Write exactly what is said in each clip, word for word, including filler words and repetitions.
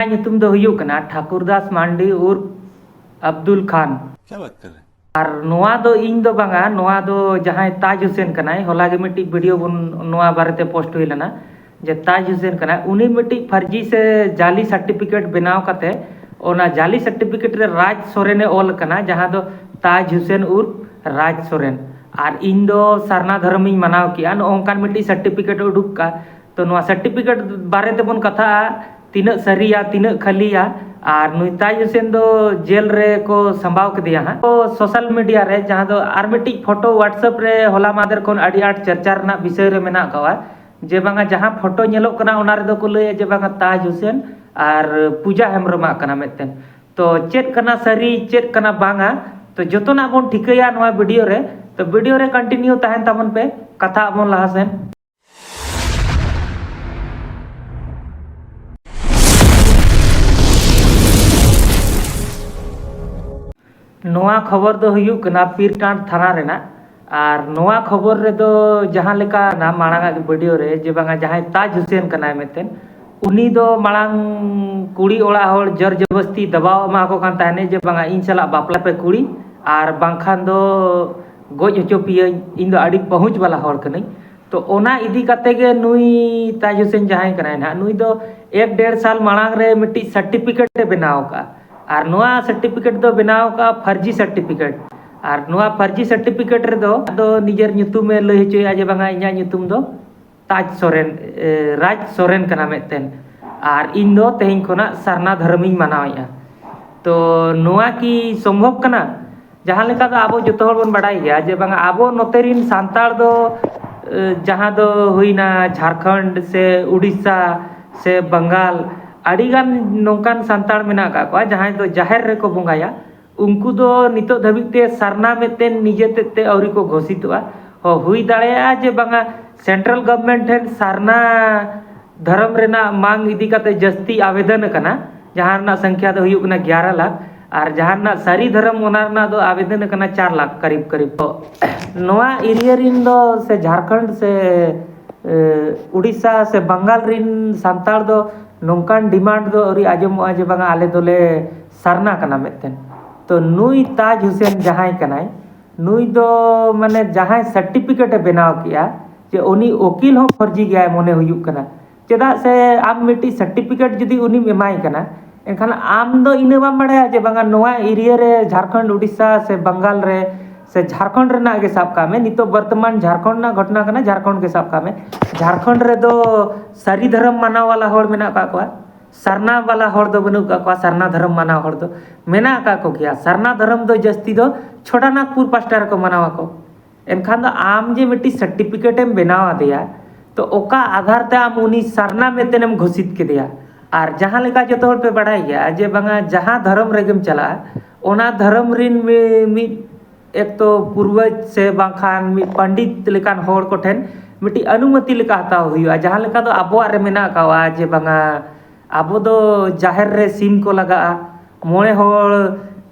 ᱤᱧᱟᱹᱜ ᱧᱩᱛᱩᱢ ᱫᱚ ᱦᱩᱭᱩᱜ ᱠᱟᱱᱟ ᱴᱷᱟᱠᱩᱨ ᱫᱟᱥ ᱢᱟᱱᱰᱤ ᱩᱨᱯᱷ ᱟᱵᱫᱩᱞ ᱠᱷᱟᱱ᱾ क्या बात कर रहे हैं? ᱟᱨ ᱱᱚᱣᱟ ᱫᱚ ᱤᱧ ᱫᱚ ᱵᱟᱝᱟ, ᱱᱚᱣᱟ ᱫᱚ ᱡᱟᱦᱟᱸᱭ ᱛᱟᱡᱽ ᱦᱩᱥᱮᱱ ᱠᱟᱱᱟᱭ, ᱦᱚᱞᱟ ᱜᱮ ᱢᱤᱫᱴᱤᱡ ᱵᱷᱤᱰᱤᱭᱳ ᱵᱚᱱ ᱱᱚᱣᱟ ᱵᱟᱨᱮᱛᱮ ᱯᱳᱥᱴ ᱦᱩᱭ ᱞᱮᱱᱟ, ᱡᱮ ᱛᱟᱡᱽ ᱦᱩᱥᱮᱱ ᱠᱟᱱᱟᱭ, ᱩᱱᱤ ᱢᱤᱫᱴᱤᱡ ᱯᱷᱟᱨᱡᱤ ᱥᱮ ᱡᱟᱞᱤ ᱥᱟᱨᱴᱤᱯᱷᱤᱠᱮᱴ ᱵᱮᱱᱟᱣ ᱠᱟᱛᱮ ᱚᱱᱟ ᱡᱟᱞᱤ ᱥᱟᱨᱴᱤᱯᱷᱤᱠᱮᱴ ᱨᱮ ᱨᱟᱡᱽ ᱥᱚᱨᱮᱱᱮ ᱚᱞ ᱠᱟᱱᱟ, ᱡᱟᱦᱟᱸ ᱫᱚ ᱛᱟᱡᱽ ᱦᱩᱥᱮᱱ ᱩᱨᱯᱷ ᱨᱟᱡᱽ ᱥᱚᱨᱮᱱ᱾ ᱟᱨ ᱤᱧ ᱫᱚ ᱥᱟᱨᱱᱟ ᱫᱷᱚᱨᱚᱢᱤᱧ ᱢᱟᱱᱟᱣ ᱠᱮᱜᱼᱟ, ᱱᱚᱜᱼᱚ ᱱᱚᱝᱠᱟᱱ ᱢᱤᱫᱴᱤᱡ ᱥᱟᱨᱴᱤᱯᱷᱤᱠᱮᱴ ᱩᱰᱩᱠ ᱠᱟᱜᱼᱟ᱾ ᱛᱚ ᱱᱚᱣᱟ ᱥᱟᱨᱴᱤᱯᱷᱤᱠᱮᱴ ᱵᱟᱨᱮ ᱛᱮᱵᱚᱱ ᱠᱟᱛᱷᱟᱜᱼᱟ, ᱛᱤᱱᱟᱹᱜ ᱥᱟᱹᱨᱤᱭᱟ, ᱛᱤᱱᱟᱹᱜ ᱠᱷᱟᱹᱞᱤᱭᱟ᱾ ᱟᱨ ᱱᱩᱭ ᱛᱟᱡᱽ ᱦᱩᱥᱮᱱ ᱫᱚ ᱡᱮᱞ ᱨᱮ ᱠᱚ ᱥᱟᱢᱵᱟᱣ ᱠᱮᱫᱮᱭᱟ ᱦᱟᱸᱜ᱾ ᱛᱚ ᱥᱳᱥᱟᱞ ᱢᱤᱰᱤᱭᱟ ᱨᱮ, ᱡᱟᱦᱟᱸ ᱫᱚ ᱟᱨ ᱢᱤᱫᱴᱤᱡ ᱯᱷᱳᱴᱳ WhatsApp ᱨᱮ ᱦᱚᱞᱟ ᱢᱟᱫᱷᱮᱨ ᱠᱷᱚᱱ ᱟᱹᱰᱤ ᱟᱸᱴ ᱪᱟᱨᱪᱟ ᱨᱮᱱᱟᱜ ᱵᱤᱥᱚᱭ ᱨᱮ ᱢᱮᱱᱟᱜ ᱟᱠᱟᱫᱼᱟ, ᱡᱮ ᱵᱟᱝᱟ ᱡᱟᱦᱟᱸ ᱯᱷᱳᱴᱳ ᱧᱮᱞᱚᱜ ᱠᱟᱱᱟ ᱚᱱᱟ ᱨᱮᱫᱚ ᱠᱚ ᱞᱟᱹᱭᱟ ᱡᱮ ᱵᱟᱝᱟ ᱛᱟᱡᱽ ᱦᱩᱥᱮᱱ ᱟᱨ ᱯᱩᱡᱟ ᱦᱮᱢᱵᱨᱚᱢᱟᱜ ᱠᱟᱱᱟ ᱢᱤᱫᱴᱮᱱ᱾ ᱛᱚ ᱪᱮᱫ ᱠᱟᱱᱟ ᱥᱟᱹᱨᱤ, ᱪᱮᱫ ᱠᱟᱱᱟ ᱵᱟᱝᱟ, ᱛᱚ ᱡᱚᱛᱚᱱᱟᱜ ᱵᱚᱱ ᱴᱷᱤᱠᱟᱹᱭᱟ ᱱᱚᱣᱟ ᱵᱷᱤᱰᱤᱭᱳ ᱨᱮ᱾ ᱛᱚ ᱵᱷᱤᱰᱤᱭᱳ ᱨᱮ ᱠᱚᱱᱴᱤᱱᱤᱭᱩ ᱛᱟᱦᱮᱱ ᱛᱟᱵᱚᱱ ᱯᱮ, ᱠᱟᱛᱷᱟ ᱟᱵᱚᱱ ᱞᱟᱦᱟ ᱥᱮᱱ᱾ ᱱᱚᱣᱟ ᱠᱷᱚᱵᱚᱨ ᱫᱚ ᱦᱩᱭᱩᱜ ᱠᱟᱱᱟ ᱯᱤᱨᱴᱟᱸᱰ ᱛᱷᱟᱱᱟ ᱨᱮᱱᱟᱜ᱾ ᱟᱨ ᱱᱚᱣᱟ ᱠᱷᱚᱵᱚᱨ ᱨᱮᱫᱚ ᱡᱟᱦᱟᱸ ᱞᱮᱠᱟ ᱢᱟᱲᱟᱝ ᱟᱜ ᱵᱷᱤᱰᱤᱭᱳ ᱨᱮ, ᱡᱮ ᱵᱟᱝᱟ ᱡᱟᱦᱟᱸᱭ ᱛᱟᱡᱽ ᱦᱩᱥᱮᱱ ᱠᱟᱱᱟᱭ ᱢᱮᱱᱛᱮ, ᱩᱱᱤ ᱫᱚ ᱢᱟᱲᱟᱝ ᱠᱩᱲᱤ ᱚᱲᱟᱜ ᱦᱚᱲ ᱡᱚᱨ ᱡᱚᱵᱚᱥᱛᱤ ᱫᱟᱵᱟᱣ ᱮᱢᱟ ᱠᱚ ᱠᱟᱱ ᱛᱟᱦᱮᱱᱮ ᱡᱮ ᱵᱟᱝᱟ ᱤᱧ ᱥᱟᱞᱟᱜ ᱵᱟᱯᱞᱟ ᱯᱮ ᱠᱩᱲᱤ, ᱟᱨ ᱵᱟᱝᱠᱷᱟᱱ ᱫᱚ ᱜᱚᱡ ᱦᱚᱪᱚ ᱯᱮᱭᱟᱹᱧ, ᱤᱧ ᱫᱚ ᱟᱹᱰᱤ ᱯᱟᱹᱦᱩᱸᱪ ᱵᱟᱞᱟ ᱦᱚᱲ ᱠᱟᱹᱱᱟᱹᱧ᱾ ᱛᱚ ᱚᱱᱟ ᱤᱫᱤ ᱠᱟᱛᱮ ᱜᱮ ᱱᱩᱭ ᱛᱟᱡᱽ ᱦᱩᱥᱮᱱ ᱡᱟᱦᱟᱸᱭ ᱠᱟᱱᱟᱭ ᱱᱟᱦᱟᱜ, ᱱᱩᱭ ᱫᱚ ᱮᱠ ᱰᱮᱲ ᱥᱟᱞ ᱢᱟᱲᱟᱝ ᱨᱮ ᱢᱤᱫᱴᱤᱡ ᱥᱟᱨᱴᱤᱯᱷᱤᱠᱮᱴ ᱮ ᱵᱮᱱᱟᱣ ᱠᱟᱜᱼᱟ᱾ ᱟᱨ ᱱᱚᱣᱟ ᱥᱟᱨᱴᱤᱯᱷᱤᱠᱮᱴ ᱫᱚ ᱵᱮᱱᱟᱣ ᱠᱟᱜᱼᱟ ᱯᱷᱟᱨᱡᱤ ᱥᱟᱨᱴᱤᱯᱷᱤᱠᱮᱴ᱾ ᱟᱨ ᱱᱚᱣᱟ ᱯᱷᱟᱨᱡᱤ ᱥᱟᱨᱴᱤᱯᱷᱤᱠᱮᱴ ᱨᱮᱫᱚ ᱟᱫᱚ ᱱᱤᱡᱮᱨ ᱧᱩᱛᱩᱢᱮ ᱞᱟᱹᱭ ᱦᱚᱪᱚᱭᱮᱫᱼᱟ ᱡᱮ ᱵᱟᱝᱟ ᱤᱧᱟᱹᱜ ᱧᱩᱛᱩᱢ ᱫᱚ ᱛᱟᱡᱽ ᱥᱚᱨᱮᱱ, ᱮ, ᱨᱟᱡᱽ ᱥᱚᱨᱮᱱ ᱠᱟᱱᱟ ᱢᱤᱫᱴᱮᱱ, ᱟᱨ ᱤᱧ ᱫᱚ ᱛᱮᱦᱮᱧ ᱠᱷᱚᱱᱟᱜ ᱥᱟᱨᱱᱟ ᱫᱷᱚᱨᱚᱢᱤᱧ ᱢᱟᱱᱟᱣᱮᱫᱼᱟ᱾ ᱛᱚ ᱱᱚᱣᱟ ᱠᱤ ᱥᱚᱢᱵᱷᱚᱵ ᱠᱟᱱᱟ? ᱡᱟᱦᱟᱸ ᱞᱮᱠᱟ ᱫᱚ ᱟᱵᱚ ᱡᱚᱛᱚ ᱦᱚᱲ ᱵᱚᱱ ᱵᱟᱰᱟᱭ ᱜᱮᱭᱟ ᱡᱮ ᱵᱟᱝᱟ ᱟᱵᱚ ᱱᱚᱛᱮ ᱨᱤᱱ ᱥᱟᱱᱛᱟᱲ ᱫᱚ, ᱮ, ᱡᱟᱦᱟᱸ ᱫᱚ ᱦᱩᱭᱱᱟ ᱡᱷᱟᱲᱠᱷᱚᱸᱰ ᱥᱮ ᱩᱰᱤᱥᱥᱟ ᱥᱮ ᱵᱟᱝᱜᱟᱞ, ᱟᱹᱰᱤᱜᱟᱱ ᱱᱚᱝᱠᱟᱱ ᱥᱟᱱᱛᱟᱲ ᱢᱮᱱᱟᱜ ᱟᱠᱟᱫ ᱠᱚᱣᱟ ᱡᱟᱦᱟᱸᱭ ᱫᱚ ᱡᱟᱦᱮᱨ ᱨᱮᱠᱚ ᱵᱚᱸᱜᱟᱭᱟ᱾ ᱩᱱᱠᱩ ᱫᱚ ᱱᱤᱛᱚᱜ ᱫᱷᱟᱹᱵᱤᱡ ᱛᱮ ᱥᱟᱨᱱᱟ ᱢᱮᱱᱛᱮ ᱱᱤᱡᱮ ᱛᱮᱫ ᱛᱮ ᱟᱹᱣᱨᱤ ᱠᱚ ᱜᱷᱳᱥᱤᱛᱚᱜᱼᱟ᱾ ᱦᱚᱸ, ᱦᱩᱭ ᱫᱟᱲᱮᱭᱟᱜᱼᱟ ᱡᱮ ᱵᱟᱝᱟ ᱥᱮᱱᱴᱨᱟᱞ ᱜᱚᱵᱷᱢᱮᱱᱴ ᱴᱷᱮᱱ ᱥᱟᱨᱱᱟ ᱫᱷᱚᱨᱚᱢ ᱨᱮᱱᱟᱜ ᱢᱟᱝ ᱤᱫᱤ ᱠᱟᱛᱮ ᱡᱟᱹᱥᱛᱤ ᱟᱵᱮᱫᱚᱱ ᱟᱠᱟᱱᱟ, ᱡᱟᱦᱟᱸ ᱨᱮᱱᱟᱜ ᱥᱚᱝᱠᱷᱭᱟ ᱫᱚ ᱦᱩᱭᱩᱜ ᱠᱟᱱᱟ ᱜᱭᱟᱨᱟ ᱞᱟᱠᱷ, ᱟᱨ ᱡᱟᱦᱟᱸ ᱨᱮᱱᱟᱜ ᱥᱟᱹᱨᱤ ᱫᱷᱚᱨᱚᱢ ᱚᱱᱟ ᱨᱮᱱᱟᱜ ᱫᱚ ᱟᱵᱮᱫᱚᱱ ᱟᱠᱟᱱᱟ ᱪᱟᱨ ᱞᱟᱠᱷ ᱠᱟᱨᱤᱵ ᱠᱟᱨᱤᱵ᱾ ᱛᱚ ᱱᱚᱣᱟ ᱮᱨᱤᱭᱟ ᱨᱤᱱ ᱫᱚ ᱥᱮ ᱡᱷᱟᱲᱠᱷᱚᱸᱰ ᱥᱮ ᱮ, ᱩᱲᱤᱥᱥᱟ ᱥᱮ ᱵᱟᱝᱜᱟᱞ ᱨᱤᱱ ᱥᱟᱱᱛᱟᱲ ᱫᱚ ᱱᱚᱝᱠᱟᱱ ᱰᱤᱢᱟᱱᱰ ᱫᱚ ᱟᱹᱣᱨᱤ ᱟᱸᱡᱚᱢᱚᱜᱼᱟ ᱡᱮ ᱵᱟᱝᱟ ᱟᱞᱮ ᱫᱚᱞᱮ ᱥᱟᱨᱱᱟ ᱠᱟᱱᱟ ᱢᱮᱱᱛᱮ᱾ ᱛᱚ ᱱᱩᱭ ᱛᱟᱡᱽ ᱦᱩᱥᱮᱱ ᱡᱟᱦᱟᱸᱭ ᱠᱟᱱᱟᱭ, ᱱᱩᱭ ᱫᱚ ᱢᱟᱱᱮ ᱡᱟᱦᱟᱸᱭ ᱥᱟᱨᱴᱤᱯᱷᱤᱠᱮᱴ ᱮ ᱵᱮᱱᱟᱣ ᱠᱮᱜᱼᱟ ᱡᱮ ᱩᱱᱤ ᱩᱠᱤᱞ ᱦᱚᱸ ᱯᱷᱚᱨᱡᱤ ᱜᱮᱭᱟᱭ ᱢᱚᱱᱮ ᱦᱩᱭᱩᱜ ᱠᱟᱱᱟ᱾ ᱪᱮᱫᱟᱜ ᱥᱮ ᱟᱢ ᱢᱤᱫᱴᱤᱡ ᱥᱟᱨᱴᱤᱯᱷᱤᱠᱮᱴ ᱡᱩᱫᱤ ᱩᱱᱤᱢ ᱮᱢᱟᱭ ᱠᱟᱱᱟ, ᱮᱱᱠᱷᱟᱱ ᱟᱢ ᱫᱚ ᱤᱱᱟᱹ ᱵᱟᱢ ᱵᱟᱲᱟᱭᱟ ᱡᱮ ᱵᱟᱝᱟ ᱱᱚᱣᱟ ᱮᱨᱤᱭᱟ ᱨᱮ ᱡᱷᱟᱲᱠᱷᱚᱸᱰ, ᱩᱲᱤᱥᱥᱟ ᱥᱮ ᱵᱟᱝᱜᱟᱞ ᱨᱮ ᱥᱮ ᱡᱷᱟᱲᱠᱷᱚᱸᱰ ᱨᱮᱱᱟᱜ ᱜᱮ ᱥᱟᱵ ᱠᱟᱜ ᱢᱮ, ᱱᱤᱛᱚᱜ ᱵᱚᱨᱛᱚᱢᱟᱱ ᱡᱷᱟᱲᱠᱷᱚᱸᱰ ᱨᱮᱱᱟᱜ ᱜᱷᱚᱴᱚᱱᱟ ᱠᱟᱱᱟ, ᱡᱷᱟᱲᱠᱷᱚᱸᱰ ᱜᱮ ᱥᱟᱵ ᱠᱟᱜ ᱢᱮ, ᱡᱷᱟᱲᱠᱷᱚᱸᱰ ᱨᱮᱫᱚ ᱥᱟᱹᱨᱤ ᱫᱷᱚᱨᱚᱢ ᱢᱟᱱᱟᱣ ᱣᱟᱞᱟ ᱦᱚᱲ ᱢᱮᱱᱟᱜ ᱠᱟᱜ ᱠᱚᱣᱟ, ᱥᱟᱨᱱᱟ ᱣᱟᱞᱟ ᱦᱚᱲ ᱫᱚ ᱵᱟᱹᱱᱩᱜ ᱠᱟᱜ ᱠᱚᱣᱟ, ᱥᱟᱨᱱᱟ ᱫᱷᱚᱨᱚᱢ ᱢᱟᱱᱟᱣ ᱦᱚᱲ ᱫᱚ ᱢᱮᱱᱟᱜ ᱠᱟᱜ ᱠᱚᱜᱮᱭᱟ᱾ ᱥᱟᱨᱱᱟ ᱫᱷᱚᱨᱚᱢ ᱫᱚ ᱡᱟᱹᱥᱛᱤ ᱫᱚ ᱪᱷᱳᱴᱟ ᱱᱟᱜᱽᱯᱩᱨ ᱯᱟᱥᱴᱟ ᱨᱮᱠᱚ ᱢᱟᱱᱟᱣ ᱟᱠᱚ᱾ ᱮᱱᱠᱷᱟᱱ ᱫᱚ ᱟᱢ ᱡᱮ ᱢᱤᱫᱴᱤᱡ ᱥᱟᱨᱴᱤᱯᱷᱤᱠᱮᱴ ᱮᱢ ᱵᱮᱱᱟᱣ ᱟᱫᱮᱭᱟ, ᱛᱚ ᱚᱠᱟ ᱟᱫᱷᱟᱨ ᱛᱮ ᱟᱢ ᱩᱱᱤ ᱥᱟᱨᱱᱟ ᱢᱮᱱᱛᱮᱢ ᱜᱷᱳᱥᱤᱛ ᱠᱮᱫᱮᱭᱟ? ᱟᱨ ᱡᱟᱦᱟᱸ ᱞᱮᱠᱟ ᱡᱚᱛᱚ ᱦᱚᱲ ᱯᱮ ᱵᱟᱲᱟᱭ ᱜᱮᱭᱟ ᱡᱮ ᱵᱟᱝᱟ ᱡᱟᱦᱟᱸ ᱫᱷᱚᱨᱚᱢ ᱨᱮᱜᱮᱢ ᱪᱟᱞᱟᱜᱼᱟ, ᱚᱱᱟ ᱫᱷᱚᱨᱚᱢ ᱨᱤᱱ ᱢᱤ-, ᱢᱤᱫ ᱮᱠ ᱛᱚ ᱯᱩᱨᱵᱚᱡᱽ ᱥᱮ ᱵᱟᱝᱠᱷᱟᱱ ᱢᱤᱫ ᱯᱚᱱᱰᱤᱛ ᱞᱮᱠᱟᱱ ᱦᱚᱲ ᱠᱚᱴᱷᱮᱱ ᱢᱤᱫᱴᱤᱡ ᱚᱱᱩᱢᱚᱛᱤ ᱞᱮᱠᱟ ᱦᱟᱛᱟᱣ ᱦᱩᱭᱩᱜᱼᱟ᱾ ᱡᱟᱦᱟᱸ ᱞᱮᱠᱟ ᱫᱚ ᱟᱵᱚᱣᱟᱜ ᱨᱮ ᱢᱮᱱᱟᱜ ᱟᱠᱟᱣᱟ ᱡᱮ ᱵᱟᱝᱟ ᱟᱵᱚ ᱫᱚ ᱡᱟᱦᱮᱨ ᱨᱮ ᱥᱤᱢ ᱠᱚ ᱞᱟᱜᱟᱜᱼᱟ, ᱢᱚᱬᱮ ᱦᱚᱲ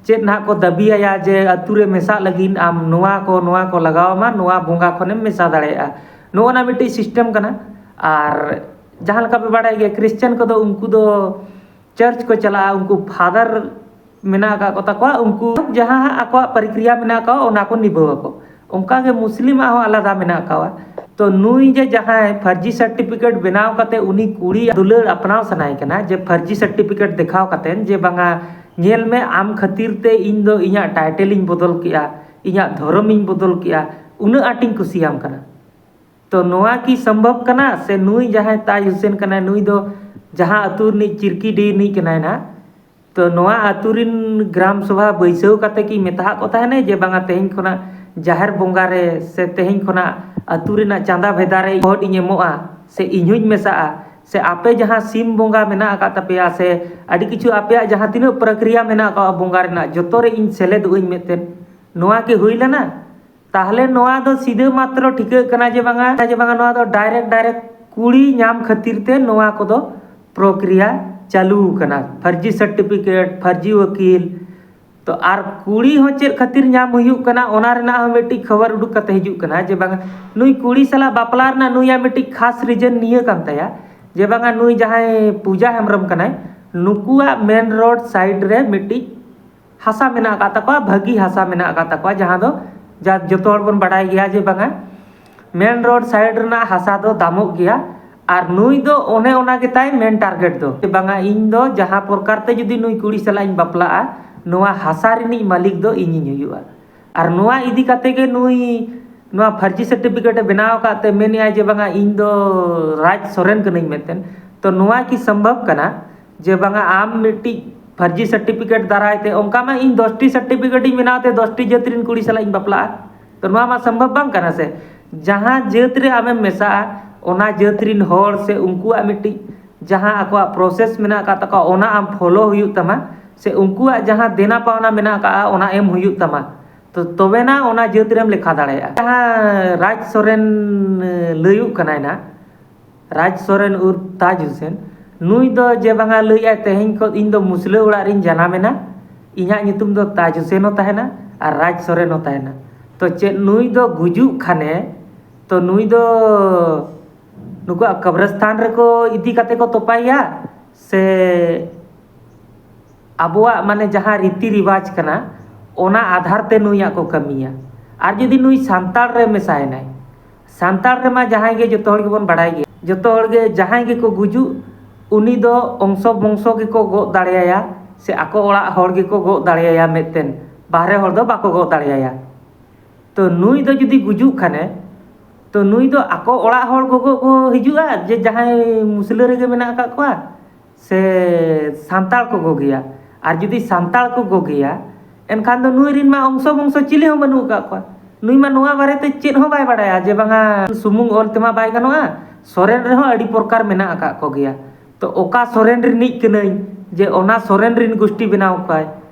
ᱪᱮᱫ ᱱᱟᱦᱟᱜ ᱠᱚ ᱫᱟᱹᱵᱤᱭᱟᱭᱟ ᱡᱮ ᱟᱹᱛᱩ ᱨᱮ ᱢᱮᱥᱟᱜ ᱞᱟᱹᱜᱤᱫ ᱟᱢ ᱱᱚᱣᱟ ᱠᱚ, ᱱᱚᱣᱟ ᱠᱚ ᱞᱟᱜᱟᱣ ᱟᱢᱟ, ᱱᱚᱣᱟ ᱵᱚᱸᱜᱟ ᱠᱷᱚᱱᱮᱢ ᱢᱮᱥᱟ ᱫᱟᱲᱮᱭᱟᱜᱼᱟ᱾ ᱱᱚᱜᱼᱚ ᱱᱟ ᱢᱤᱫᱴᱤᱡ ᱥᱤᱥᱴᱮᱢ ᱠᱟᱱᱟ᱾ ᱟᱨ ᱡᱟᱦᱟᱸ ᱞᱮᱠᱟ ᱯᱮ ᱵᱟᱲᱟᱭ ᱜᱮᱭᱟ, ᱠᱷᱨᱤᱥᱪᱟᱱ ᱠᱚᱫᱚ ᱩᱱᱠᱩ ᱫᱚ ᱪᱟᱨᱪ ᱠᱚ ᱪᱟᱞᱟᱜᱼᱟ, ᱩᱱᱠᱩ ᱯᱷᱟᱫᱟᱨ ᱢᱮᱱᱟᱜ ᱟᱠᱟᱫ ᱠᱚ ᱛᱟᱠᱚᱣᱟ, ᱩᱱᱠᱩ ᱡᱟᱦᱟᱸ ᱦᱟᱸᱜ ᱟᱠᱚᱣᱟᱜ ᱯᱨᱚᱠᱨᱤᱭᱟ ᱢᱮᱱᱟᱜ ᱟᱠᱟᱫ ᱚᱱᱟ ᱠᱚ ᱱᱤᱵᱷᱟᱹᱣ ᱟᱠᱚ᱾ ᱚᱱᱠᱟ ᱜᱮ ᱢᱩᱥᱞᱤᱢᱟᱜ ᱦᱚᱸ ᱟᱞᱟᱫᱟ ᱢᱮᱱᱟᱜ ᱟᱠᱟᱫᱼᱟ᱾ ᱛᱚ ᱱᱩᱭ ᱡᱮ ᱡᱟᱦᱟᱸᱭ ᱯᱷᱟᱨᱡᱤ ᱥᱟᱨᱴᱤᱯᱷᱤᱠᱮᱴ ᱵᱮᱱᱟᱣ ᱠᱟᱛᱮ ᱩᱱᱤ ᱠᱩᱲᱤ ᱫᱩᱞᱟᱹᱲ ᱟᱯᱱᱟᱣ ᱥᱟᱱᱟᱭᱮ ᱠᱟᱱᱟ, ᱡᱮ ᱯᱷᱟᱨᱡᱤ ᱥᱟᱨᱴᱤᱯᱷᱤᱠᱮᱴ ᱫᱮᱠᱷᱟᱣ ᱠᱟᱛᱮ ᱡᱮ ᱵᱟᱝᱟ ᱧᱮᱞ ᱢᱮ ᱟᱢ ᱠᱷᱟᱹᱛᱤᱨ ᱛᱮ ᱤᱧ ᱫᱚ ᱤᱧᱟᱹᱜ ᱴᱟᱭᱴᱮᱞ ᱤᱧ ᱵᱚᱫᱚᱞ ᱠᱮᱜᱼᱟ, ᱤᱧᱟᱹᱜ ᱫᱷᱚᱨᱚᱢ ᱤᱧ ᱵᱚᱫᱚᱞ ᱠᱮᱜᱼᱟ, ᱩᱱᱟᱹᱜ ᱟᱸᱴᱤᱧ ᱠᱩᱥᱤᱭᱟᱢ ᱠᱟᱱᱟ᱾ ᱛᱚ ᱱᱚᱣᱟ ᱠᱤ ᱥᱚᱢᱵᱷᱚᱵ ᱠᱟᱱᱟ? ᱥᱮ ᱱᱩᱭ ᱡᱟᱦᱟᱸᱭ ᱛᱟᱡᱽ ᱦᱩᱥᱮᱱ ᱠᱟᱱᱟᱭ, ᱱᱩᱭ ᱫᱚ ᱡᱟᱦᱟᱸ ᱟᱹᱛᱩ ᱨᱤᱱᱤᱡ ᱪᱤᱨᱠᱤᱰᱤ ᱨᱤᱱᱤᱡ ᱠᱟᱱᱟᱭ ᱱᱟᱦᱟᱜ, ᱛᱚ ᱱᱚᱣᱟ ᱟᱹᱛᱩ ᱨᱤᱱ ᱜᱨᱟᱢ ᱥᱚᱵᱷᱟ ᱵᱟᱹᱭᱥᱟᱹᱣ ᱠᱟᱛᱮ ᱠᱤ ᱢᱮᱛᱟᱦᱟᱜ ᱠᱚ ᱛᱟᱦᱮᱱᱟᱭ ᱡᱮ ᱵᱟᱝᱟ ᱛᱮᱦᱮᱧ ᱠᱷᱚᱱᱟᱜ ᱡᱟᱦᱮᱨ ᱵᱚᱸᱜᱟ ᱨᱮ ᱥᱮ ᱛᱮᱦᱮᱧ ᱠᱷᱚᱱᱟᱜ ᱟᱹᱛᱩ ᱨᱮᱱᱟᱜ ᱪᱟᱸᱫᱟ ᱵᱷᱮᱫᱟ ᱨᱮ ᱵᱷᱳᱴ ᱤᱧ ᱮᱢᱚᱜᱼᱟ ᱥᱮ ᱤᱧ ᱦᱚᱸᱧ ᱢᱮᱥᱟᱜᱼᱟ, ᱥᱮ ᱟᱯᱮ ᱡᱟᱦᱟᱸ ᱥᱤᱢ ᱵᱚᱸᱜᱟ ᱢᱮᱱᱟᱜ ᱟᱠᱟᱫ ᱛᱟᱯᱮᱭᱟ ᱥᱮ ᱟᱹᱰᱤ ᱠᱤᱪᱷᱩ ᱟᱯᱮᱭᱟᱜ ᱡᱟᱦᱟᱸ ᱛᱤᱱᱟᱹᱜ ᱯᱨᱚᱠᱨᱤᱭᱟ ᱢᱮᱱᱟᱜ ᱟᱠᱟᱫ ᱵᱚᱸᱜᱟ ᱨᱮᱱᱟᱜ, ᱡᱚᱛᱚ ᱨᱮ ᱤᱧ ᱥᱮᱞᱮᱫᱚᱜ ᱟᱹᱧ ᱢᱮᱱᱛᱮ, ᱱᱚᱣᱟ ᱠᱤ ᱦᱩᱭ ᱞᱮᱱᱟ? ᱛᱟᱦᱞᱮ ᱱᱚᱣᱟ ᱫᱚ ᱥᱤᱫᱷᱟᱹ ᱢᱟᱛᱨᱚ ᱴᱷᱤᱠᱟᱹᱜ ᱠᱟᱱᱟ ᱡᱮ ᱵᱟᱝᱟ, ᱡᱮ ᱵᱟᱝᱟ ᱱᱚᱣᱟ ᱫᱚ ᱰᱟᱭᱨᱮᱠᱴ ᱰᱟᱭᱨᱮᱠᱴ ᱠᱩᱲᱤ ᱧᱟᱢ ᱠᱷᱟᱹᱛᱤᱨ ᱛᱮ ᱱᱚᱣᱟ ᱠᱚᱫᱚ ᱯᱨᱚᱠᱨᱤᱭᱟ ᱪᱟᱹᱞᱩ ᱟᱠᱟᱱᱟ᱾ ᱯᱷᱟᱨᱡᱤ ᱥᱟᱨᱴᱤᱯᱷᱤᱠᱮᱴ, ᱯᱷᱟᱨᱡᱤ ᱣᱟᱹᱠᱤᱞ, ᱛᱚ ᱟᱨ ᱠᱩᱲᱤ ᱦᱚᱸ ᱪᱮᱫ ᱠᱷᱟᱹᱛᱤᱨ ᱧᱟᱢ ᱦᱩᱭᱩᱜ ᱠᱟᱱᱟ, ᱚᱱᱟ ᱨᱮᱱᱟᱜ ᱦᱚᱸ ᱢᱤᱫᱴᱤᱡ ᱠᱷᱚᱵᱚᱨ ᱩᱰᱩᱠ ᱠᱟᱛᱮ ᱦᱤᱡᱩᱜ ᱠᱟᱱᱟ ᱡᱮ ᱵᱟᱝᱟ, ᱱᱩᱭ ᱠᱩᱲᱤ ᱥᱟᱞᱟᱜ ᱵᱟᱯᱞᱟ ᱨᱮᱱᱟᱜ ᱱᱩᱭᱟᱜ ᱢᱤᱫᱴᱤᱡ ᱠᱷᱟᱥ ᱨᱤᱡᱮᱱ ᱱᱤᱭᱟᱹ ᱠᱟᱱ ᱛᱟᱭᱟ ᱡᱮ ᱵᱟᱝᱟ, ᱱᱩᱭ ᱡᱟᱦᱟᱸᱭ ᱯᱩᱡᱟ ᱦᱮᱢᱵᱨᱚᱢ ᱠᱟᱱᱟᱭ, ᱱᱩᱠᱩᱣᱟᱜ ᱢᱮᱱ ᱨᱳᱰ ᱥᱟᱭᱤᱰ ᱨᱮ ᱢᱤᱫᱴᱤᱡ ᱦᱟᱥᱟ ᱢᱮᱱᱟᱜ ᱟᱠᱟᱫ ᱛᱟᱠᱚᱣᱟ, ᱵᱷᱟᱹᱜᱤ ᱦᱟᱥᱟ ᱢᱮᱱᱟᱜ ᱟᱠᱟᱫ ᱛᱟᱠᱚᱣᱟ, ᱡᱟᱦᱟᱸ ᱫᱚ ᱡᱟ ᱡᱚᱛᱚ ᱦᱚᱲ ᱵᱚᱱ ᱵᱟᱰᱟᱭ ᱜᱮᱭᱟ ᱡᱮ ᱵᱟᱝᱟ, ᱢᱮᱱ ᱨᱳᱰ ᱥᱟᱭᱤᱰ ᱨᱮᱱᱟᱜ ᱦᱟᱥᱟ ᱫᱚ ᱫᱟᱢᱚᱜ ᱜᱮᱭᱟ᱾ ᱟᱨ ᱱᱩᱭ ᱫᱚ ᱚᱱᱮ ᱚᱱᱟ ᱜᱮᱛᱟᱭ ᱢᱮᱱ ᱴᱟᱨᱜᱮᱴ ᱫᱚ, ᱡᱮ ᱵᱟᱝᱟ, ᱤᱧ ᱫᱚ ᱡᱟᱦᱟᱸ ᱯᱨᱚᱠᱟᱨ ᱛᱮ ᱡᱩᱫᱤ ᱱᱩᱭ ᱠᱩᱲᱤ ᱥᱟᱞᱟᱜ ᱤᱧ ᱵᱟᱯᱞᱟᱜᱼᱟ, ᱱᱚᱣᱟ ᱦᱟᱥᱟ ᱨᱤᱱᱤᱡ ᱢᱟᱹᱞᱤᱠ ᱫᱚ ᱤᱧᱤᱧ ᱦᱩᱭᱩᱜᱼᱟ᱾ ᱟᱨ ᱱᱚᱣᱟ ᱤᱫᱤ ᱠᱟᱛᱮ ᱜᱮ ᱱᱩᱭ ᱱᱚᱣᱟ ᱯᱷᱟᱨᱡᱤ ᱥᱟᱨᱴᱤᱯᱷᱤᱠᱮᱴ ᱮ ᱵᱮᱱᱟᱣ ᱟᱠᱟᱫ ᱛᱮ ᱢᱮᱱᱮᱫᱼᱟᱭ ᱡᱮ ᱵᱟᱝᱟ, ᱤᱧ ᱫᱚ ᱨᱟᱡᱽ ᱥᱚᱨᱮᱱ ᱠᱟᱹᱱᱟᱹᱧ ᱢᱮᱱᱛᱮ᱾ ᱛᱚ ᱱᱚᱣᱟ ᱠᱤ ᱥᱚᱢᱵᱷᱚᱵ ᱠᱟᱱᱟ ᱡᱮ ᱵᱟᱝᱟ, ᱟᱢ ᱢᱤᱫᱴᱤᱡ ᱯᱷᱟᱨᱡᱤ ᱥᱟᱨᱴᱤᱯᱷᱤᱠᱮᱴ ᱫᱟᱨᱟᱭ ᱛᱮ ᱚᱱᱠᱟ ᱢᱟ ᱤᱧ ᱫᱚᱥᱴᱤ ᱥᱟᱨᱴᱤᱯᱷᱤᱠᱮᱴ ᱤᱧ ᱵᱮᱱᱟᱣ ᱛᱮ ᱫᱚᱥᱴᱤ ᱡᱟᱹᱛ ᱨᱤᱱ ᱠᱩᱲᱤ ᱥᱟᱞᱟᱜ ᱤᱧ ᱵᱟᱯᱞᱟᱜᱼᱟ? ᱛᱚ ᱱᱚᱣᱟ ᱢᱟ ᱥᱚᱢᱵᱷᱚᱵ ᱵᱟᱝ ᱠᱟᱱᱟ ᱥᱮ᱾ ᱡᱟᱦᱟᱸ ᱡᱟᱹᱛ ᱨᱮ ᱟᱢᱮᱢ ᱢᱮᱥᱟᱜᱼᱟ, ᱚᱱᱟ ᱡᱟᱹᱛ ᱨᱤᱱ ᱦᱚᱲ ᱥᱮ ᱩᱱᱠᱩᱣᱟᱜ ᱢᱤᱫᱴᱤᱡ ᱡᱟᱦᱟᱸ ᱟᱠᱚᱣᱟᱜ ᱯᱨᱚᱥᱮᱥ ᱢᱮᱱᱟᱜ ᱟᱠᱟᱫ ᱛᱟᱠᱚᱣᱟ, ᱚᱱᱟ ᱟᱢ ᱯᱷᱚᱞᱳ ᱦᱩᱭᱩᱜ ᱛᱟᱢᱟ, ᱥᱮ ᱩᱱᱠᱩᱣᱟᱜ ᱡᱟᱦᱟᱸ ᱫᱮᱱᱟ ᱯᱟᱣᱱᱟ ᱢᱮᱱᱟᱜ ᱟᱠᱟᱫᱼᱟ, ᱚᱱᱟ ᱮᱢ ᱦᱩᱭᱩᱜ ᱛᱟᱢᱟ᱾ ᱛᱚ ᱛᱚᱵᱮᱱᱟ ᱚᱱᱟ ᱡᱟᱹᱛ ᱨᱮᱢ ᱞᱮᱠᱷᱟ ᱫᱟᱲᱮᱭᱟᱜᱼᱟ᱾ ᱡᱟᱦᱟᱸ ᱨᱟᱡᱽ ᱥᱚᱨᱮᱱ, ᱮ, ᱞᱟᱹᱭᱩᱜ ᱠᱟᱱᱟᱭ ᱱᱟ, ᱨᱟᱡᱽ ᱥᱚᱨᱮᱱ ᱩᱨᱯᱷ ᱛᱟᱡᱽ ᱦᱩᱥᱮᱱ, ᱱᱩᱭ ᱫᱚ ᱡᱮ ᱵᱟᱝᱟ ᱞᱟᱹᱭᱮᱫᱼᱟᱭ, "ᱛᱮᱦᱮᱧ ᱠᱷᱚᱱ ᱤᱧ ᱫᱚ ᱢᱩᱥᱞᱟᱹ ᱚᱲᱟᱜ ᱨᱤᱧ ᱡᱟᱱᱟᱢᱮᱱᱟ, ᱤᱧᱟᱹᱜ ᱧᱩᱛᱩᱢ ᱫᱚ ᱛᱟᱡᱽ ᱦᱩᱥᱮᱱ ᱦᱚᱸ ᱛᱟᱦᱮᱱᱟ ᱟᱨ ᱨᱟᱡᱽ ᱥᱚᱨᱮᱱ ᱦᱚᱸ ᱛᱟᱦᱮᱱᱟ᱾" ᱛᱚ ᱪᱮᱫ ᱱᱩᱭ ᱫᱚ ᱜᱩᱡᱩᱜ ᱠᱷᱟᱱᱮ, ᱛᱚ ᱱᱩᱭ ᱫᱚ ᱱᱩᱠᱩᱣᱟᱜ ᱠᱚᱵᱨᱚᱥᱛᱷᱟᱱ ᱨᱮᱠᱚ ᱤᱫᱤ ᱠᱟᱛᱮ ᱠᱚ ᱛᱚᱯᱟᱭᱮᱭᱟ, ᱥᱮ ᱟᱵᱚᱣᱟᱜ ᱢᱟᱱᱮ ᱡᱟᱦᱟᱸ ᱨᱤᱛᱤ ᱨᱤᱣᱟᱡᱽ ᱠᱟᱱᱟ, ᱚᱱᱟ ᱟᱫᱷᱟᱨ ᱛᱮ ᱱᱩᱭᱟᱜ ᱠᱚ ᱠᱟᱹᱢᱤᱭᱟ? ᱟᱨ ᱡᱩᱫᱤ ᱱᱩᱭ ᱥᱟᱱᱛᱟᱲ ᱨᱮ ᱢᱮᱥᱟᱭᱮᱱᱟᱭ, ᱥᱟᱱᱛᱟᱲ ᱨᱮᱢᱟ ᱡᱟᱦᱟᱸᱭ ᱜᱮ, ᱡᱚᱛᱚ ᱦᱚᱲ ᱜᱮᱵᱚᱱ ᱵᱟᱲᱟᱭ ᱜᱮᱭᱟ, ᱡᱚᱛᱚ ᱦᱚᱲ ᱜᱮ ᱡᱟᱦᱟᱸᱭ ᱜᱮᱠᱚ ᱜᱩᱡᱩᱜ, ᱩᱱᱤ ᱫᱚ ᱚᱝᱥᱚ ᱵᱚᱝᱥᱚ ᱜᱮᱠᱚ ᱜᱚᱜ ᱫᱟᱲᱮᱭᱟᱭᱟ, ᱥᱮ ᱟᱠᱚ ᱚᱲᱟᱜ ᱦᱚᱲ ᱜᱮᱠᱚ ᱜᱚᱜ ᱫᱟᱲᱮᱭᱟᱭᱟ, ᱢᱤᱫᱴᱮᱱ ᱵᱟᱦᱨᱮ ᱦᱚᱲ ᱫᱚ ᱵᱟᱠᱚ ᱜᱚᱜ ᱫᱟᱲᱮᱭᱟᱭᱟ᱾ ᱛᱚ ᱱᱩᱭ ᱫᱚ ᱡᱩᱫᱤ ᱜᱩᱡᱩᱜ ᱠᱷᱟᱱᱮ, ᱛᱚ ᱱᱩᱭ ᱫᱚ ᱟᱠᱚ ᱚᱲᱟᱜ ᱦᱚᱲ ᱜᱚᱜᱚ ᱠᱚ ᱦᱤᱡᱩᱜᱼᱟ, ᱡᱮ ᱡᱟᱦᱟᱸᱭ ᱢᱩᱥᱞᱟᱹ ᱨᱮᱜᱮ ᱢᱮᱱᱟᱜ ᱟᱠᱟᱫ ᱠᱚᱣᱟ, ᱥᱮ ᱥᱟᱱᱛᱟᱲ ᱠᱚ ᱜᱚᱜᱮᱭᱟ? ᱟᱨ ᱡᱩᱫᱤ ᱥᱟᱱᱛᱟᱲ ᱠᱚ ᱜᱚᱜᱮᱭᱟ, ᱮᱱᱠᱷᱟᱱ ᱫᱚ ᱱᱩᱭ ᱨᱤᱱ ᱢᱟ ᱚᱝᱥᱚ ᱵᱚᱝᱥᱚ ᱪᱤᱞᱤ ᱦᱚᱸ ᱵᱟᱹᱱᱩᱜ ᱟᱠᱟᱫ ᱠᱚᱣᱟ᱾ ᱱᱩᱭ ᱢᱟ ᱱᱚᱣᱟ ᱵᱟᱨᱮᱛᱮ ᱪᱮᱫ ᱦᱚᱸ ᱵᱟᱭ ᱵᱟᱲᱟᱭᱟ ᱡᱮ ᱵᱟᱝᱟ, ᱥᱩᱢᱩᱝ ᱚᱞ ᱛᱮᱢᱟ ᱵᱟᱭ ᱜᱟᱱᱚᱜᱼᱟ, ᱥᱚᱨᱮᱱ ᱨᱮᱦᱚᱸ ᱟᱹᱰᱤ ᱯᱨᱚᱠᱟᱨ ᱢᱮᱱᱟᱜ ᱟᱠᱟᱫ ᱠᱚᱜᱮᱭᱟ᱾ ᱛᱚ ᱚᱠᱟ ᱥᱚᱨᱮᱱ ᱨᱤᱱᱤᱡ ᱠᱟᱹᱱᱟᱹᱧ ᱡᱮ ᱚᱱᱟ ᱥᱚᱨᱮᱱ ᱨᱤᱱ ᱜᱩᱥᱴᱤ ᱵᱮᱱᱟᱣ ᱠᱚᱣᱟᱭ?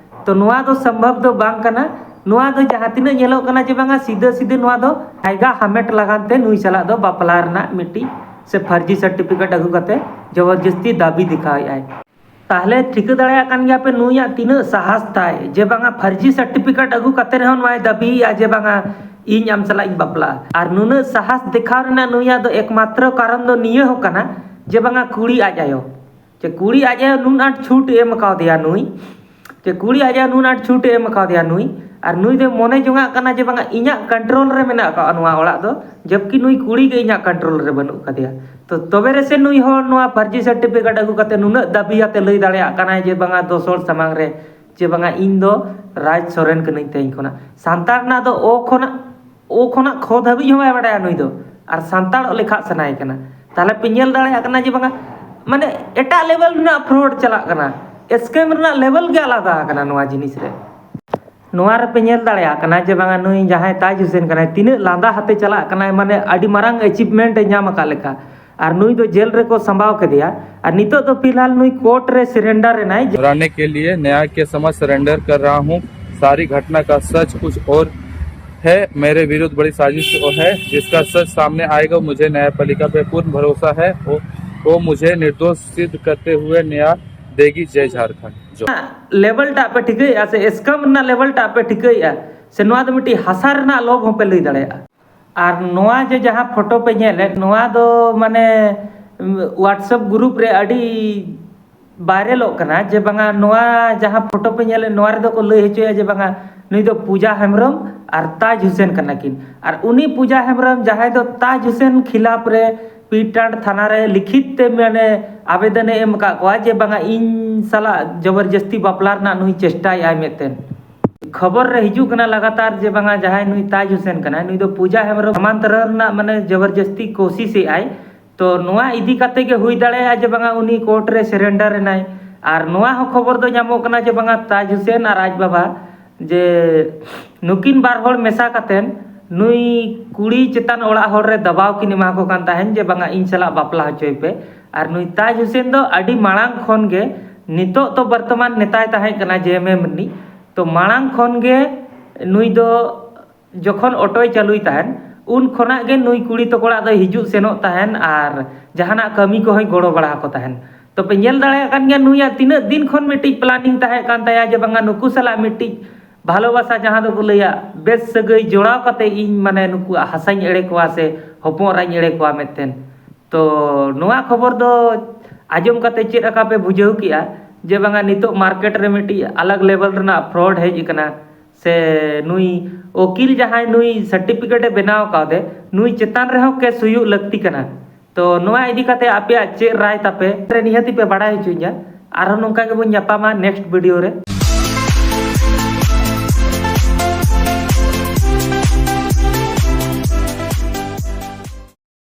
ᱛᱚ ᱱᱚᱣᱟ ᱫᱚ ᱥᱚᱢᱵᱷᱚᱵ ᱫᱚ ᱵᱟᱝ ᱠᱟᱱᱟ᱾ ᱱᱚᱣᱟ ᱫᱚ ᱡᱟᱦᱟᱸ ᱛᱤᱱᱟᱹᱜ ᱧᱮᱞᱚᱜ ᱠᱟᱱᱟ ᱡᱮ ᱵᱟᱝᱟ, ᱥᱤᱫᱟᱹ ᱥᱤᱫᱟᱹ ᱱᱚᱣᱟ ᱫᱚ ᱡᱟᱭᱜᱟ ᱦᱟᱢᱮᱴ ᱞᱟᱜᱟᱱ ᱛᱮ ᱱᱩᱭ ᱥᱟᱞᱟᱜ ᱫᱚ ᱵᱟᱯᱞᱟ ᱨᱮᱱᱟᱜ ᱢᱤᱫᱴᱤᱡ ᱥᱮ ᱯᱷᱟᱨᱡᱤ ᱥᱟᱨᱴᱤᱯᱷᱤᱠᱮᱴ ᱟᱹᱜᱩ ᱠᱟᱛᱮ ᱡᱚᱵᱚᱨᱡᱚᱥᱛᱤ ᱫᱟᱹᱵᱤ ᱫᱮᱠᱷᱟᱣᱮᱫ ᱟᱭ᱾ ᱛᱟᱦᱞᱮ ᱴᱷᱤᱠᱟᱹ ᱫᱟᱲᱮᱭᱟᱜ ᱠᱟᱱ ᱜᱮᱭᱟ ᱯᱮ ᱱᱩᱭᱟᱜ ᱛᱤᱱᱟᱹᱜ ᱥᱟᱦᱟᱥ ᱛᱟᱭ, ᱡᱮ ᱵᱟᱝᱟ ᱯᱷᱟᱨᱡᱤ ᱥᱟᱨᱴᱤᱯᱷᱤᱠᱮᱴ ᱟᱹᱜᱩ ᱠᱟᱛᱮ ᱨᱮᱦᱚᱸ ᱱᱚᱣᱟᱭ ᱫᱟᱹᱵᱤᱭᱮᱜᱼᱟ ᱡᱮ ᱵᱟᱝᱟ ᱤᱧ ᱟᱢ ᱥᱟᱞᱟᱜ ᱤᱧ ᱵᱟᱯᱞᱟᱜᱼᱟ᱾ ᱟᱨ ᱱᱩᱱᱟᱹᱜ ᱥᱟᱦᱟᱥ ᱫᱮᱠᱷᱟᱣ ᱨᱮᱱᱟᱜ ᱱᱩᱭᱟᱜ ᱫᱚ ᱮᱠᱢᱟᱛᱨᱚ ᱠᱟᱨᱚᱱ ᱫᱚ ᱱᱤᱭᱟᱹ ᱦᱚᱸ ᱠᱟᱱᱟ ᱡᱮ ᱵᱟᱝᱟ ᱠᱩᱲᱤ ᱟᱡ ᱟᱭᱳ, ᱡᱮ ᱠᱩᱲᱤ ᱟᱡ ᱟᱭᱳ ᱱᱩᱱ ᱟᱸᱴ ᱪᱷᱩᱴ ᱮ ᱮᱢ ᱠᱟᱣᱫᱮᱭᱟ ᱱᱩᱭ, ᱡᱮ ᱠᱩᱲᱤ ᱟᱡ ᱟᱭᱳ ᱱᱩᱱ ᱟᱸᱴ ᱪᱷᱩᱴ ᱮ ᱮᱢ ᱠᱟᱣᱫᱮᱭᱟ ᱱᱩᱭ, ᱟᱨ ᱱᱩᱭ ᱫᱚᱭ ᱢᱚᱱᱮ ᱡᱚᱝᱟᱜ ᱠᱟᱱᱟ ᱡᱮ ᱵᱟᱝᱟ ᱤᱧᱟᱹᱜ ᱠᱚᱱᱴᱨᱳᱞ ᱨᱮ ᱢᱮᱱᱟᱜ ᱟᱠᱟᱫᱼᱟ ᱱᱚᱣᱟ ᱚᱲᱟᱜ ᱫᱚ, ᱡᱚᱵᱠᱤ ᱱᱩᱭ ᱠᱩᱲᱤ ᱜᱮ ᱤᱧᱟᱹᱜ ᱠᱚᱱᱴᱨᱳᱞ ᱨᱮ ᱵᱟᱹᱱᱩᱜ ᱟᱠᱟᱫᱮᱭᱟ᱾ ᱛᱚ ᱛᱚᱵᱮ ᱨᱮᱥᱮ ᱱᱩᱭ ᱦᱚᱲ ᱱᱚᱣᱟ ᱯᱷᱟᱨᱡᱤ ᱥᱟᱨᱴᱤᱯᱷᱤᱠᱮᱴ ᱟᱹᱜᱩ ᱠᱟᱛᱮ ᱱᱩᱱᱟᱹᱜ ᱫᱟᱹᱵᱤ ᱟᱛᱮ ᱞᱟᱹᱭ ᱫᱟᱲᱮᱭᱟᱜ ᱠᱟᱱᱟᱭ ᱡᱮ ᱵᱟᱝᱟ ᱫᱚᱥ ᱦᱚᱲ ᱥᱟᱢᱟᱝ ᱨᱮ ᱡᱮ ᱵᱟᱝᱟ ᱤᱧ ᱫᱚ ᱨᱟᱡᱽ ᱥᱚᱨᱮᱱ ᱠᱟᱹᱱᱟᱹᱧ ᱛᱮᱦᱮᱧ ᱠᱷᱚᱱᱟᱜ᱾ ᱥᱟᱱᱛᱟᱲ ᱨᱮᱱᱟᱜ ᱫᱚ ᱚ ᱠᱷᱚᱱᱟᱜ ᱚ ᱠᱷᱚᱱᱟᱜ ᱠᱷᱚ ᱫᱷᱟᱹᱵᱤᱡ ᱦᱚᱸ ᱵᱟᱭ ᱵᱟᱰᱟᱭᱟ ᱱᱩᱭ ᱫᱚ, ᱟᱨ ᱥᱟᱱᱛᱟᱲᱚᱜ ᱞᱮᱠᱷᱟᱜ ᱥᱟᱱᱟᱭᱮ ᱠᱟᱱᱟ᱾ ᱛᱟᱦᱞᱮ ᱯᱮ ᱧᱮᱞ ᱫᱟᱲᱮᱭᱟᱜ ᱠᱟᱱᱟ ᱡᱮ ᱵᱟᱝᱟ ᱢᱟᱱᱮ ᱮᱴᱟᱜ ᱞᱮᱵᱮᱞ ᱨᱮᱱᱟᱜ ᱯᱷᱨᱚᱰ ᱪᱟᱞᱟᱜ ᱠᱟᱱᱟ, ᱥᱠᱮᱢ ᱨᱮᱱᱟᱜ ᱞᱮᱵᱮᱞ ᱜᱮ ᱟᱞᱟᱫᱟ ᱟᱠᱟᱱᱟ ᱱᱚᱣᱟ ᱡᱤᱱᱤᱥ ᱨᱮ᱾ ᱱᱚᱣᱟ ᱨᱮᱯᱮ ᱧᱮᱞ ᱫᱟᱲᱮᱭᱟᱜ ᱠᱟᱱᱟ ᱡᱮ ᱵᱟᱝᱟ ᱱᱩᱭ ᱡᱟᱦᱟᱸᱭ ᱛᱟᱡᱽ ᱦᱩᱥᱮᱱ ᱠᱟᱱᱟᱭ ᱛᱤᱱᱟᱹᱜ ᱞᱟᱸᱫᱟ ᱦᱟᱛᱮ ᱪᱟᱞᱟᱜ ᱠᱟᱱᱟᱭ, ᱢᱟᱱᱮ ᱟᱹᱰᱤ ᱢᱟᱨᱟᱝ ᱮᱪᱤᱵᱷᱢᱮᱱᱴ ᱮ ᱧᱟᱢ ᱟᱠᱟᱫ ᱞᱮᱠᱟ᱾ ᱟᱨ ᱱᱩᱭ ᱫᱚ ᱡᱮᱞ ᱨᱮᱠᱚ ᱥᱟᱢᱵᱟᱣ ᱠᱮᱫᱮᱭᱟ᱾ ᱟᱨ ᱱᱤᱛᱚᱜ ᱫᱚ ᱯᱷᱤᱞᱦᱟᱞ ᱱᱩᱭ ᱠᱳᱨᱴ ᱨᱮ ᱥᱮᱨᱮᱱᱰᱟᱨ ᱮᱱᱟᱭ᱾ चुराने के लिए न्याय के समक्ष सरेंडर कर रहा हूँ। सारी घटना का सच कुछ और है, मेरे विरुद्ध बड़ी साजिश है, जिसका सच सामने आएगा। मुझे न्यायपालिका पे पूर्ण भरोसा है, वो, वो मुझे निर्दोष सिद्ध करते हुए न्याय देगी। जय झारखंड। जो ᱞᱮᱵᱮᱞ ᱴᱟᱜ ᱯᱮ ᱴᱷᱤᱠᱟᱹᱭᱮᱫᱼᱟ ᱥᱮ ᱥᱠᱮᱢ ᱨᱮᱱᱟᱜ ᱞᱮᱵᱮᱞ ᱴᱟᱜ ᱯᱮ ᱴᱷᱤᱠᱟᱹᱭᱮᱫᱼᱟ ᱥᱮ ᱱᱚᱣᱟ ᱫᱚ ᱢᱤᱫᱴᱤᱡ ᱦᱟᱥᱟ ᱨᱮᱱᱟᱜ ᱞᱳᱵᱷ ᱦᱚᱸᱯᱮ ᱞᱟᱹᱭ ᱫᱟᱲᱮᱭᱟᱜᱼᱟ᱾ ᱟᱨ ᱱᱚᱣᱟ ᱡᱮ ᱡᱟᱦᱟᱸ ᱯᱷᱳᱴᱳ ᱯᱮ ᱧᱮᱞᱮᱫ ᱱᱚᱣᱟ ᱫᱚ ᱢᱟᱱᱮ WhatsApp ᱜᱨᱩᱯ ᱨᱮ ᱟᱹᱰᱤ ᱵᱟᱭᱨᱮᱞᱚᱜ ᱠᱟᱱᱟ ᱡᱮ ᱵᱟᱝᱟ ᱱᱚᱣᱟ ᱡᱟᱦᱟᱸ ᱯᱷᱳᱴᱳ ᱯᱮ ᱧᱮᱞᱮᱫ ᱱᱚᱣᱟ ᱨᱮᱫᱚ ᱠᱚ ᱞᱟᱹᱭ ᱦᱚᱪᱚᱭᱟ ᱡᱮ ᱵᱟᱝᱟ ᱱᱩᱭ ᱫᱚ ᱯᱩᱡᱟ ᱦᱮᱢᱵᱨᱚᱢ ᱟᱨ ᱛᱟᱡᱽ ᱦᱩᱥᱮᱱ ᱠᱟᱱᱟ ᱠᱤᱱ᱾ ᱟᱨ ᱩᱱᱤ ᱯᱩᱡᱟ ᱦᱮᱢᱵᱨᱚᱢ ᱡᱟᱦᱟᱸᱭ ᱫᱚ ᱛᱟᱡᱽ ᱦᱩᱥᱮᱱ ᱠᱷᱤᱞᱟᱯ ᱨᱮ ᱯᱤᱴᱟᱱᱰ ᱛᱷᱟᱱᱟ ᱨᱮ ᱞᱤᱠᱷᱤᱛ ᱛᱮ ᱢᱟᱱᱮ ᱟᱵᱮᱫᱚᱱᱮ ᱮᱢ ᱟᱠᱟᱫ ᱠᱚᱣᱟ ᱡᱮ ᱵᱟᱝᱟ ᱤᱧ ᱥᱟᱞᱟᱜ ᱡᱚᱵᱚᱨᱡᱚᱥᱛᱤ ᱵᱟᱯᱞᱟ ᱨᱮᱱᱟᱜ ᱱᱩᱭ ᱪᱮᱥᱴᱟᱭᱮᱫᱼᱟᱭ ᱢᱮᱱᱛᱮ᱾ ᱠᱷᱚᱵᱚᱨ ᱨᱮ ᱦᱤᱡᱩᱜ ᱠᱟᱱᱟ ᱞᱟᱜᱟᱛᱟᱨ ᱡᱮ ᱵᱟᱝᱟ ᱡᱟᱦᱟᱸᱭ ᱱᱩᱭ ᱛᱟᱡᱽ ᱦᱩᱥᱮᱱ ᱠᱟᱱᱟᱭ ᱱᱩᱭ ᱫᱚ ᱯᱩᱡᱟ ᱦᱮᱢᱵᱨᱚᱢ ᱥᱟᱢᱟᱱᱛᱟᱨᱟ ᱨᱮᱱᱟᱜ ᱢᱟᱱᱮ ᱡᱚᱵᱚᱨᱡᱚᱥᱛᱤ ᱠᱳᱥᱤᱥ ᱮᱫᱼᱟᱭ᱾ ᱛᱚ ᱱᱚᱣᱟ ᱤᱫᱤ ᱠᱟᱛᱮ ᱜᱮ ᱦᱩᱭ ᱫᱟᱲᱮᱭᱟᱜᱼᱟ ᱡᱮ ᱵᱟᱝᱟ ᱩᱱᱤ ᱠᱳᱨᱴ ᱨᱮ ᱥᱮᱨᱮᱱᱰᱟᱨ ᱮᱱᱟᱭ᱾ ᱟᱨ ᱱᱚᱣᱟ ᱦᱚᱸ ᱠᱷᱚᱵᱚᱨ ᱫᱚ ᱧᱟᱢᱚᱜ ᱠᱟᱱᱟ ᱡᱮ ᱵᱟᱝᱟ ᱛᱟᱡᱽ ᱦᱩᱥᱮᱱ ᱟᱨ ᱟᱡ ᱵᱟᱵᱟ ᱡᱮ ᱱᱩᱠᱤᱱ ᱵᱟᱨ ᱦᱚᱲ ᱢᱮᱥᱟ ᱠᱟᱛᱮᱱ ᱱᱩᱭ ᱠᱩᱲᱤ ᱪᱮᱛᱟᱱ ᱚᱲᱟᱜ ᱦᱚᱲ ᱨᱮ ᱫᱟᱵᱟᱣ ᱠᱤᱱ ᱮᱢᱟ ᱠᱚ ᱠᱟᱱ ᱛᱟᱦᱮᱱ ᱡᱮ ᱵᱟᱝᱟ ᱤᱧ ᱥᱟᱞᱟᱜ ᱵᱟᱯᱞᱟ ᱦᱚᱪᱚᱭ ᱯᱮ᱾ ᱟᱨ ᱱᱩᱭ ᱛᱟᱡᱽ ᱦᱩᱥᱮᱱ ᱫᱚ ᱟᱹᱰᱤ ᱢᱟᱲᱟᱝ ᱠᱷᱚᱱ ᱜᱮ ᱱᱤᱛᱚᱜ ᱛᱚ ᱵᱚᱨᱛᱚᱢᱟᱱ ᱱᱮᱛᱟᱭ ᱛᱟᱦᱮᱸ ᱠᱟᱱᱟ ᱡᱮ ᱮᱢ ᱮᱢ ᱨᱤᱱᱤᱡ, ᱛᱚ ᱢᱟᱲᱟᱝ ᱠᱷᱚᱱ ᱜᱮ ᱱᱩᱭ ᱫᱚ ᱡᱚᱠᱷᱚᱱ ᱚᱴᱳᱭ ᱪᱟᱹᱞᱩᱭ ᱛᱟᱦᱮᱱ ᱩᱱ ᱠᱷᱚᱱᱟᱜ ᱜᱮ ᱱᱩᱭ ᱠᱩᱲᱤ ᱛᱟᱠᱚ ᱚᱲᱟᱜ ᱫᱚᱭ ᱦᱤᱡᱩᱜ ᱥᱮᱱᱚᱜ ᱛᱟᱦᱮᱱ ᱟᱨ ᱡᱟᱦᱟᱱᱟᱜ ᱠᱟᱹᱢᱤ ᱠᱚᱦᱚᱸᱭ ᱜᱚᱲᱚ ᱵᱟᱲᱟ ᱟᱠᱚ ᱛᱟᱦᱮᱱ᱾ ᱛᱚ ᱯᱮ ᱧᱮᱞ ᱫᱟᱲᱮᱭᱟᱜ ᱠᱟᱱ ᱜᱮᱭᱟ, ᱱᱩᱭᱟᱜ ᱛᱤᱱᱟᱹᱜ ᱫᱤᱱ ᱠᱷᱚᱱ ᱢᱤᱫᱴᱤᱡ planning ᱛᱟᱦᱮᱸ ᱠᱟᱱ ᱛᱟᱭᱟ ᱡᱮ ᱵᱟᱝᱟ ᱱᱩᱠᱩ ᱥᱟᱞᱟᱜ ᱢᱤᱫᱴᱤᱡ ᱵᱷᱟᱞᱚᱵᱟᱥᱟ, ᱡᱟᱦᱟᱸ ᱫᱚᱠᱚ ᱞᱟᱹᱭᱟ ᱵᱮᱥ ᱥᱟᱹᱜᱟᱹᱭ ᱡᱚᱲᱟᱣ ᱠᱟᱛᱮ ᱤᱧ ᱢᱟᱱᱮ ᱱᱩᱠᱩᱣᱟᱜ ᱦᱟᱥᱟᱧ ᱮᱲᱮ ᱠᱚᱣᱟ ᱥᱮ ᱦᱚᱯᱚᱱ ᱮᱨᱟᱧ ᱮᱲᱮ ᱠᱚᱣᱟ ᱢᱮᱱᱛᱮ᱾ ᱛᱚ ᱱᱚᱣᱟ ᱠᱷᱚᱵᱚᱨ ᱫᱚ ᱟᱸᱡᱚᱢ ᱠᱟᱛᱮ ᱪᱮᱫ ᱞᱮᱠᱟ ᱯᱮ ᱵᱩᱡᱷᱟᱹᱣ ᱠᱮᱜᱼᱟ ᱡᱮ ᱵᱟᱝᱟ ᱱᱤᱛᱚᱜ market ᱨᱮ ᱢᱤᱫᱴᱤᱡ ᱟᱞᱟᱜᱽ level ᱨᱮᱱᱟᱜ fraud ᱦᱮᱡ ᱟᱠᱟᱱᱟ? ᱥᱮ ᱱᱩᱭ ᱩᱠᱤᱞ ᱡᱟᱦᱟᱸᱭ ᱱᱩᱭ certificate ᱮ ᱵᱮᱱᱟᱣ ᱠᱟᱣᱫᱮ, ᱱᱩᱭ ᱪᱮᱛᱟᱱ ᱨᱮᱦᱚᱸ case ᱦᱩᱭᱩᱜ ᱞᱟᱹᱠᱛᱤ ᱠᱟᱱᱟ? ᱛᱚ ᱱᱚᱣᱟ ᱤᱫᱤ ᱠᱟᱛᱮ ᱟᱯᱮᱭᱟᱜ ᱪᱮᱫ ᱨᱟᱭ ᱛᱟᱯᱮ? ᱨᱮ ᱱᱤᱦᱟᱹᱛᱤ ᱯᱮ ᱵᱟᱲᱟᱭ ᱦᱚᱪᱚᱧᱟ᱾ ᱟᱨᱦᱚᱸ ᱱᱚᱝᱠᱟ ᱜᱮᱵᱚᱱ ᱧᱟᱯᱟᱢᱟ next video ᱨᱮ᱾